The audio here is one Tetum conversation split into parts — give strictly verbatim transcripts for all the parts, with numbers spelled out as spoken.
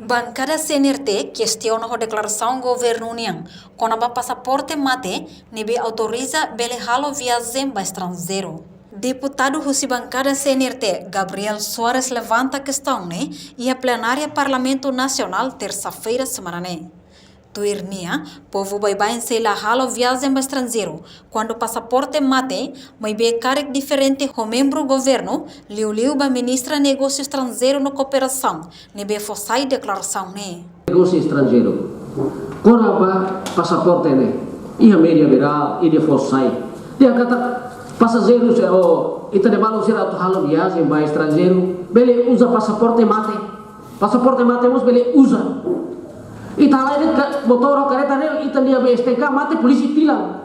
Bankada C N R T kestiona ho deklarasaun governu nian kona-ba pasaporte mate ne'ebé autoriza bele halo viajen ba estranjeiru. Deputadu husi bankada C N R T, Gabriel Soares, levanta kestaun ne'e iha plenária Parlamentu Nasionál, tersa-feira semana ne'e. Tuir nia, povu baibain sei la halo viajen ba estranjeiru kuandu pasaporte mate, maibé karik diferente ho membru governu, liuliu ba Ministra Negósiu Estranjeiru no Kooperasaun, ne'ebé fó sai deklarasaun ne'e. Negósiu estranjeiru. Kona-ba pasaporte ne'e, iha média berál, ida fó sai. Dehan katak pasajeiru sira, o ita-nia balun sira atu halo viajen ba estranjeiru, bele uza pasaporte mate. Pasaporte mate mós bele uza. Ita halai de'it ka-, motór ou kareta ne'e, ita-nia be STNK mate, polísia tilang.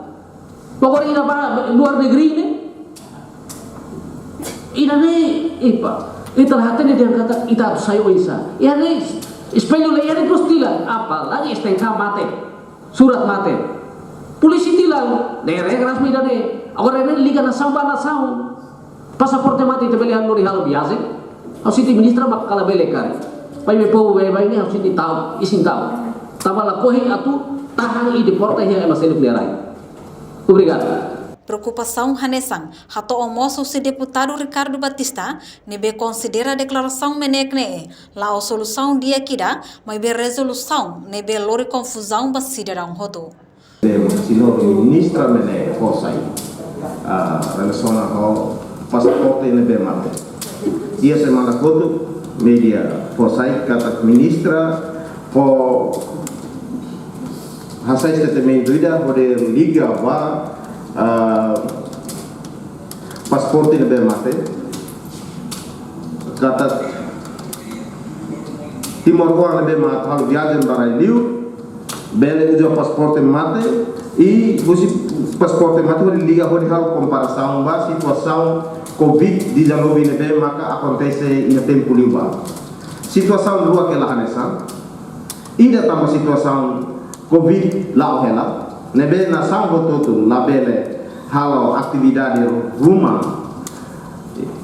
Pokoknya ida ba luar negeri ne'e. Ida-ne'e, ipa, ita la hatene dehan katak ita atu sai oinsá. Iha ne'e espellu la iha ne'e terus tilang. Apalagi STNK mate. Surat mate. Polísia tilang. Ne'e regra resmi ida-ne'e. Agora ne'e liga nasaun ba nasaun. Pasaporte mate ita bele halo, hodi halo viajen? Ha'u sente ministra mak kala bele karik. Pai be povu baibain ne'e ha'u sente ta'uk, isin ta'uk. Tanba lakohi atu tahan i deporta iha ema seluk nia rai. Obrigadu. Preokupasaun hanesan hato'o mós husi deputadu Ricardo Batista, ne'ebé konsidera deklarasaun MNEK ne'e la'ós solusaun di'ak ida, maibé rezolusaun ne'ebé lori konfuzaun ba sidadaun hotu. Señór Ministra MNEK fó sai, ah, relasiona ho pasaporte ne'ebé mate. Iha semana kotuk, média fó sai katak Ministra fó hasai statement ida hodi liga ba, ah, pasaporte ne'ebé mate. Katak timoroan ne'ebé mak halo viajen ba rai-liur bele uza pasaporte mate, i husi pasaporte mate hodi liga, hodi halo komparasaun ba situasaun Covid dezanove ne'ebé maka akontese iha tempu liubá. Situasaun rua ke la hanesan. Ida tanba situasaun Covid la'o hela, ne'ebé nasaun hotu-hotu labele halo atividade ruma,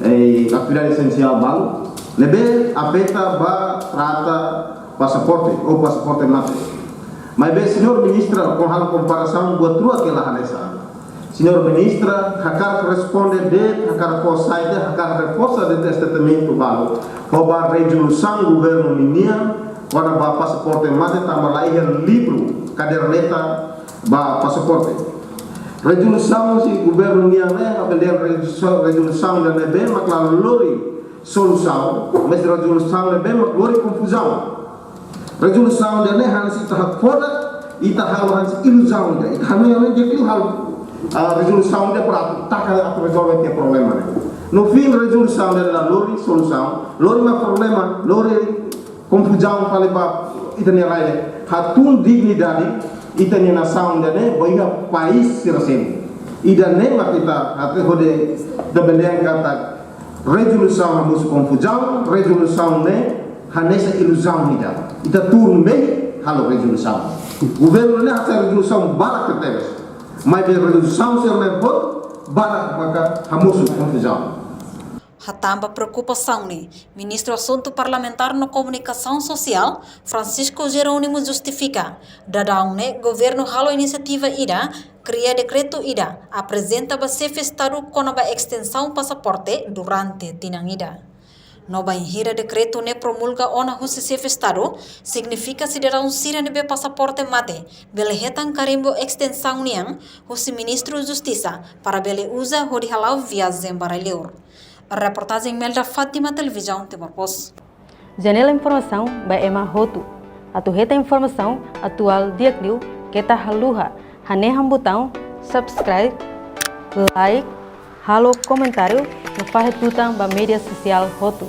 eh, atividade esensiál balu, ne'ebé afeta ba trata pasaporte ou pasaporte mate. Maibé señór Ministra, ho halo komparasaun buat rua ke la hanesan. Señór Ministra hakarak responde de'it, hakarak fó sai de'it, hakarak reforsa de'it statement balu ho ba rezolusaun governu ninian kona-ba pasaporte mate tanba la iha livru, kaderneta ba pasaporte. Rezolusaun husi governu nian ne'e, ha'u bele dehan rezolusaun, rezolusaun ida ne'ebé mak la lori solusaun, mas rezolusaun ne'ebé mak lori konfuzaun. Rezolusaun ida-ne'e hanesan ita hakfodak, ita halo hanesan iluzaun ida. Ita hanoin, hanoin di'ak liu halo, ah, rezolusaun ida para atu taka atu rezolve tiha problema ne'e. No fin rezolusaun ida la lori solusaun, lori mak problema, lori konfuzaun fali ba ita-nia rai. Hatún dignidade ita-nia nasaun ida-ne'e ba iha país sira seluk. Ida-ne'e mak ita atu hodi ita bele dehan katak rezolusaun hamosu konfuzaun, rezolusaun ne'e hanesan iluzaun ida. Ita tuur mehi halo rezolusaun. Governu ne'e hasai rezolusaun barak tebes. Maibé rezolusaun sira-ne'e hotu barak maka hamosu konfuzaun. Hatán ba preokupasaun ne'e, Ministru Asuntu Parlamentár no Komunikasaun Sosiál, Francisco Jerónimo, justifika daudaun ne'e governu halo inisiativa ida, kria dekretu ida, aprezenta ba Xefe Estadu kona-ba estensaun pasaporte durante tinan ida. No bainhira dekretu ne'e promulga ona husi Xefe Estadu, signifika sidadaun sira ne'ebé pasaporte mate bele hetan karimbu estensaun nian husi Ministru Justisa para bele uza hodi hala'o viajen ba rai-liur. Reportajen Melda Fátima, Televizaun Timor Post. Janela informasaun ba ema hotu. Atu hetan informasaun atuál di'ak liu, keta haluha hanehan butaun subscribe, like, halo komentáriu no fahe tutan ba média sosiál hotu.